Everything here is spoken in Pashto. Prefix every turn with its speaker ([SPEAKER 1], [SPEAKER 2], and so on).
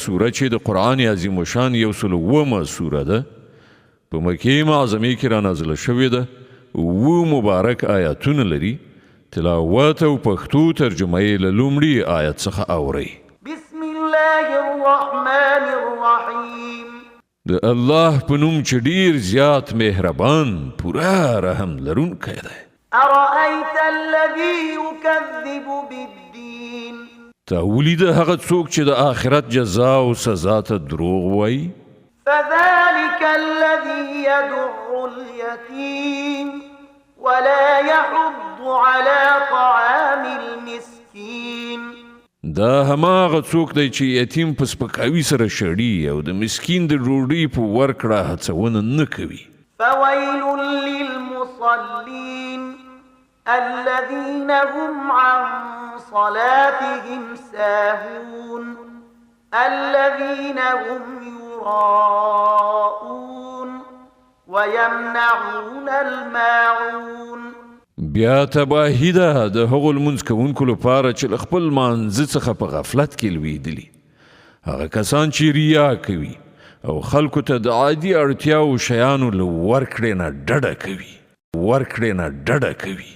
[SPEAKER 1] سوره چې د قرآن عظیم الشان یو سل اوومه سوره ده، په مکې معظمې کې را نازله شوې ده، اووه مبارک آیاتونه لري، تلاوت او پښتو ترجمه یې له لومړي آیت څخه اورئ.
[SPEAKER 2] بسم الله الرحمن الرحیم.
[SPEAKER 1] د الله په نوم چې ډیر زیات مهربان، پوره رحم لرونکی دی.
[SPEAKER 2] أرأيت الذي يكذب بالدين.
[SPEAKER 1] تا ولیده هغه څوک چې د آخرت جزا او سزا ته دروغ وایي؟
[SPEAKER 2] فذلك الذي يدع اليتيم ولا يحض على طعام المسكين.
[SPEAKER 1] دا هماغه څوک دی چې یتیم په سپکاوي سره شړي او د مسکین د ډوډۍ په ورکړه هڅونه نه کوي.
[SPEAKER 2] فويل للمصلين الذين هم عن صلاتهم ساهون الذين هم يراءون ويمنعون الماعون.
[SPEAKER 1] بیا تباهي ده د هغو لمونځ کوونکو لپاره چې له خپل لمانځه څخه په غفلت کې لوېدلي، هغه کسان چې ریا کوي او خلکو ته د عادي اړتیاوو شیانو له ورکړې نه ډډه کوي. ورکړې نه ډډه کوي.